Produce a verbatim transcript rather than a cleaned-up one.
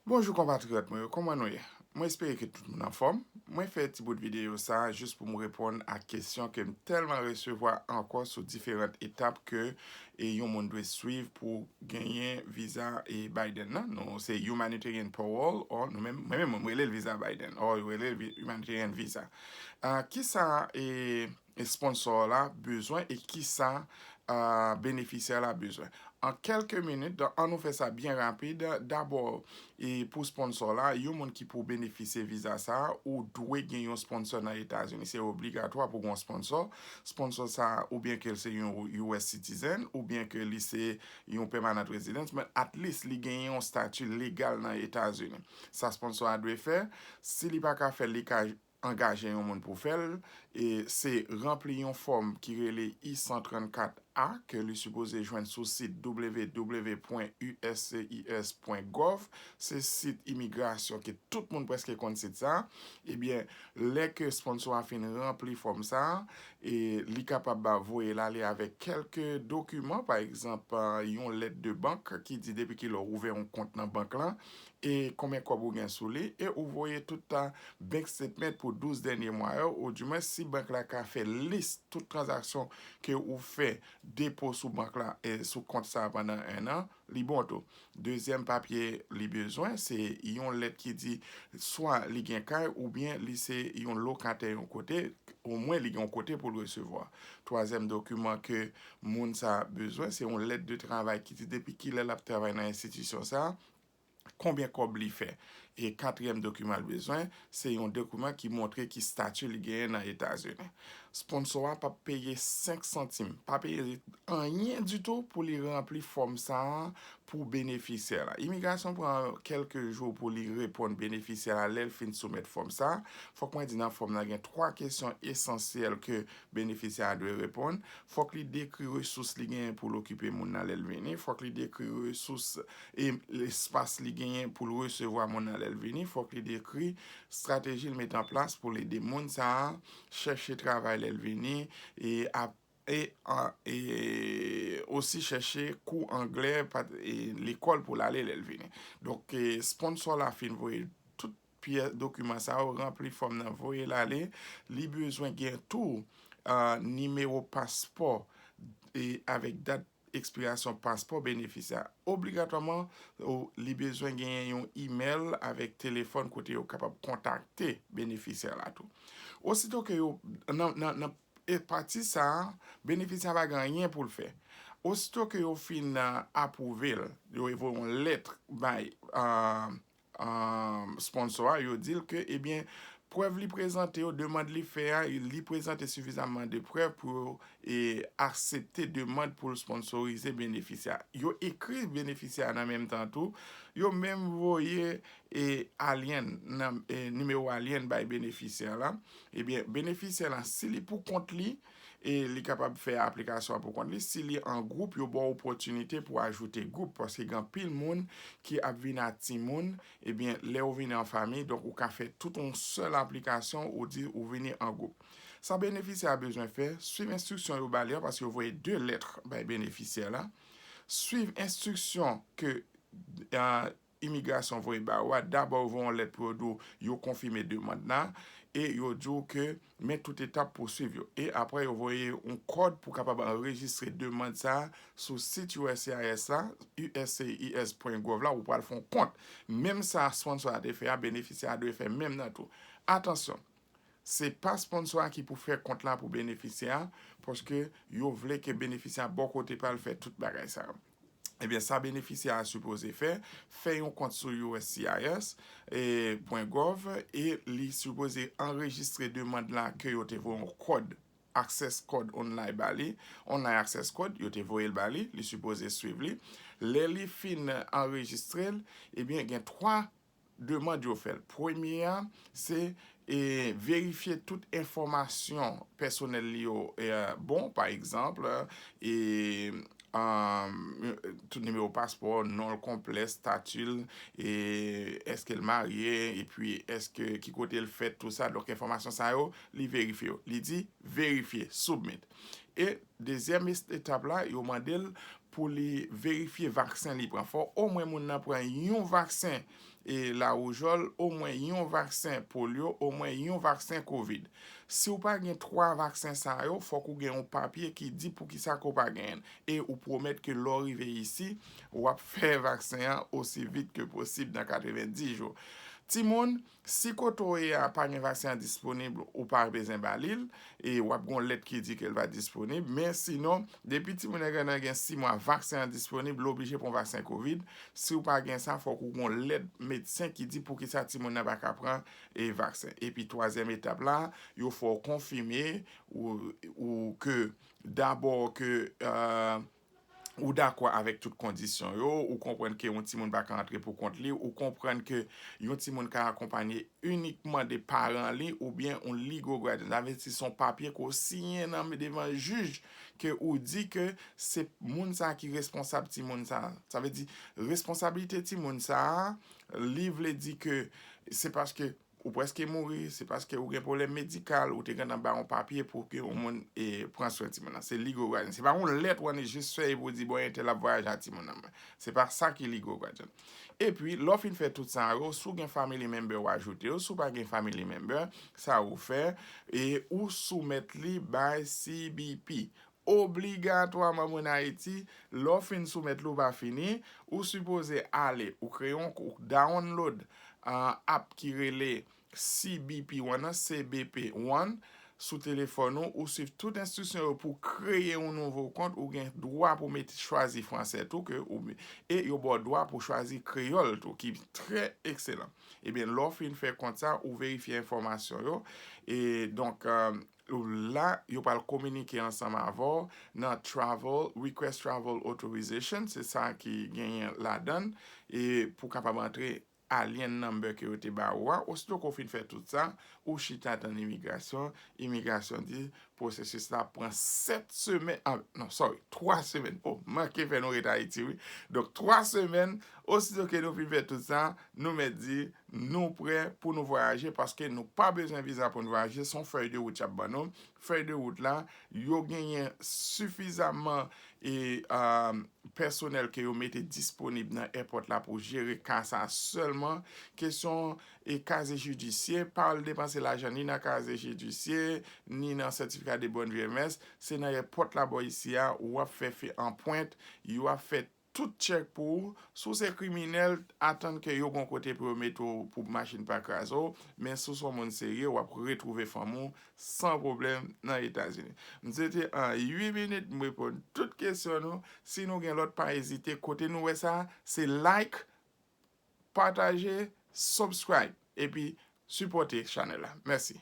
Bonjou konpatriyòt mwen yo, kòman nou ye? Mwen espere ke tout moun anfòm. Mwen fè ti bout videyo sa a jis pou m reponn a kesyon ke m tèlman resevwa ankò sou diferan etap ke e yon moun dwe swiv pou genyen viza e Biden nan. Nou se humanitarian parole, or nou menm, mwen menm mwen rele l viza Biden, or yo rele l vi- humanitarian visa. Uh, kisa e e sponsor la bezwen e kisa uh, benefisyè la bezwen. An kèlke minit, an nou fè sa byen rapid. Dabò, e pou sponsor la, yon moun ki pou benefisye viza sa, ou dwe gen yon sponsor nan Etazini. Se obligatwa pou gen yon sponsor. Sponsor sa, oubyen ke l se yon U S citizen, oubyen ke li se yon permanent resident, men at least li gen yon stati legal nan Etazini. Sa sponsor a dwe fè, si li pa ka fè l, li ka angaje yon moun pou fè l, e se ranpli yon fòm ki rele I san trannkat A ke li sipoze jwenn sou sit W W W pwen U S C I S pwen gov. Se sit imigrasyon ke tout moun prèske konn sit sa. Ebyen, lè ke sponsor a fin ranpli fòm sa, e li kapab ba voye l ale avèk kèlke dokiman, pa egzanp, yon lèt de bank ki di depi ki lè w ouvè yon kont nan bank lan, e konbyen kòb ou gen sou li, e ou voye tout bank statement pou douz dènye mwa yo, ou dimwen si bank la ka fè lis tout tranzaksyon ke ou fè depo sou bank la, e sou kont sa pandan en an, li bon tou. Dezyèm papye li bezwen, se yon lèt ki di swa li gen kay oubyen li se yon lokatè yon kote, omwen li gen yon kote pou l resevwa. Twazyèm dokiman ke moun sa bezwen, se yon lèt de travay ki di depi kilè l ap travay nan enstitisyon sa, konbyen kòb li fè. E katriyèm dokiman l bezwen, se yon dokiman ki montre ki stati li genyen nan Etazini. Sponsor a p ap peye senk santim, pa peye anyen ditou pou li ranpli fòm sa a pou benefisyè la. Imigrasyon pran kèlke jou pou li reponn benefisyè la lè l fin soumèt fòm sa a. Fòk mwen di nan fòm nan gen twa kesyon esansyèl ke benefisyè a dwe reponn. Fòk li dekri resous li genyen pou l okipe moun nan lè l vini. Fòk li dekri resous e espas li genyen pou l resevwa moun nan lè l vini. Fòk li dekri estrateji l mete an plas pou l ede moun sa a chèche travay lè l vini e ap e, e osi chèche kou anglè lekòl pou l ale lè l vini. Donk, e, sponsor la fin voye tout pyès dokiman sa yo, ranpli fòm nan, voye l ale. Li bezwen gen tou uh, nimewo paspò e avèk dat ekspirasyon paspò benefisyè a. Obligatwaman, li bezwen genyen yon imèl avèk telefòn kote yo kapab kontakte benefisyè la tou. Osito ke yo, nan, nan, nan e pati sa a, benefisyè a pa gen anyen pou l fè. Osito ke yo fin apwouve l, yo voye yon lèt bay sponsor a, yo di l ke, ebyen, prèv li prezante yo, demann li fè a, li prezante sifizaman de prèv pou yo e, aksepte demann pou l sponsorize benefisyè a. Yo ekri benefisyè a nan menm tan tou, yo menm voye e, alyen, nan, e, nimewo alyen bay benefisyè la. Ebyen, benefisyè la, si li pou kont li, e li kapab fè aplikasyon an pou kont li. Si li an gwoup, yo ba w opòtinite pou ajoute gwoup, paske gen anpil moun ki ap vin ak timoun, ebyen, lè ou vini an fanmi, donk ou ka fè tout yon sèl aplikasyon, ou di ou vini an gwoup. Sa benefisyè a bezwen fè, swiv enstriksyon yo ba li a, paske yo voye de lèt bay benefisyè la. Swiv enstriksyon ke, a, imigrasyon voye ba ou a, dabò yo voye yon lèt pou yo di w yo konfime demann la, e yo di w ke men tout etap pou swiv yo. E apre, yo voye yon kòd pou kapab anrejistre demann sa a sou sit U S C I S la, U S C I S pwen gov la, ou pral fè yon kont. Menm sa sponsor a te fè a, benefisyè a dwe fè menm nan tou. Atansyon, se pa sponsor a ki pou fè kont la pou benefisyè a, paske yo vle ke benefisyè a bò kote pa l fè tout bagay sa yo. Ebyen, sa benefisyè a sipoze fè, fè yon kont sou U S C I S e, pwen gov, e li sipoze anrejistre demann la ke yo te voye yon kòd, access code online ba li, online access code, yo te voye l ba li, li sipoze swiv li. Lè li fin anrejistre l, ebyen, gen twa demann yo fè l. Premye a, se e, verifye tout enfòmasyon pèsonèl li yo e, bon, pa egzanp, e, um, tout nimewo paspò, non l konplè, stati l, e, èske l marye, epi èske, ki kote l fèt, tout sa. Donk, enfòmasyon sa yo, li verifye yo. Li di, verifye, submit. E dezyèm etap la, yo mande l pou li verifye vaksen li pran. Fò omwen moun nan pran yon vaksen e lawoujòl, omwen yon vaksen polyo, omwen yon vaksen kovid. Si w pa gen twa vaksen sa yo, fòk ou gen yon papye ki di poukisa ke w pa genyen l. E ou pwomèt ke lè w rive isi, w ap fè vaksen an osi vit ke posib nan katrevenndis jou. Timoun, si kote w ye a pa gen vaksen an disponib, ou pa bezwen ba li l, e w ap gen yon lèt ki di ke l va disponib. Men sinon, depi timoun nan gen sis mwa, vaksen an disponib, l oblije pran vaksen kovid. Si w pa gen sa, fòk ou gen yon lèt medsen ki di poukisa timoun nan pa ka pran e vaksen. Epi twazyèm etap la, yo fè w konfime ou, ou ke dabò ke, euh, ou dakò avèk tout kondisyon yo, ou konprann ke yon timoun pa ka antre pou kont li, ou konprann ke yon timoun ka akonpanye inikman de paran li oubyen yon legal guardian. Sa vle di se yon papye ke w siyen nan devan jij ke ou di ke se moun sa a ki responsab timoun sa a. Sa vle di responsablite timoun sa a, li vle di ke se paske ou prèske mouri, se paske ou gen pwoblèm medikal, ou te gentan ba yon papye pou ke yon moun e, pran swen timoun nan. Se legal guardian. Se pa yon lèt w annik jis fè epi w di, bon, entèl ap vwayaje ak timoun nan. Se pa sa ki legal guardian. Epi, lè w fin fè tout sa yo, si w gen family member, w ajoute yo. Si w pa gen family member, sa ou fè, e ou soumèt li bay C B P. Obligatwaman, moun Ayiti, lè w fin soumèt li, ou pa fini, ou sipoze ale, ou kreye yon, ou download, ah, app ki rele C B P One nan, C B P One, sou telefòn ou, ou swiv tout enstriksyon yo pou kreye yon nouvo kont, ou gen dwa pou mete, chwazi fransè tou, ke ou, e yo ba w dwa pou chwazi kreyòl tou, ki trè ekselan. Ebyen, lè w fin fè kont sa, ou verifye enfòmasyon yo, e donk, euh, la, yo pral kominike ansanm avè w nan travel, request travel authorization, se sa ki genyen ladan l, e pou kapab antre alien number ke yo te ba ou a, osito ke w fin fè tout sa, ou chita tann imigrasyon, imigrasyon di pwosesis la pran sèt semèn, ah, non, sorry, twa semèn, oh, manke fè nou ret Ayiti, wi. Donk, twa semèn, osito ke nou fin fè tout sa, nou mèt di, nou prè pou nou vwayaje, paske nou pa bezwen viza pou nou vwayaje, se yon fèy de wout y ap ban nou. Fèy de wout la, yo genyen sifizaman e, ah, pèsonèl ke yo mete disponib nan èpòt la pou jere ka sa sèlman. Kesyon e kazye jidisye, pa al depanse lajan ni nan kazye jidisye, ni nan sètifika de bonne vie et mœurs. Se nan èpòt la bò isi a, w ap fè, fè anpwent, yo ap fè tout tchèk pou ou. Si w se kriminèl, atann ke yo gon kote pou yo mete w pou machin pa kraze w. Men si w se yon moun serye, w ap retwouve fanmi w san pwoblèm nan Etazini. M swete an uit minit, m reponn tout kesyon nou. Si nou gen lòt, pa ezite. Kote nou wè sa, se like, pataje, subscribe, epi sipòte chanèl la. Mèsi.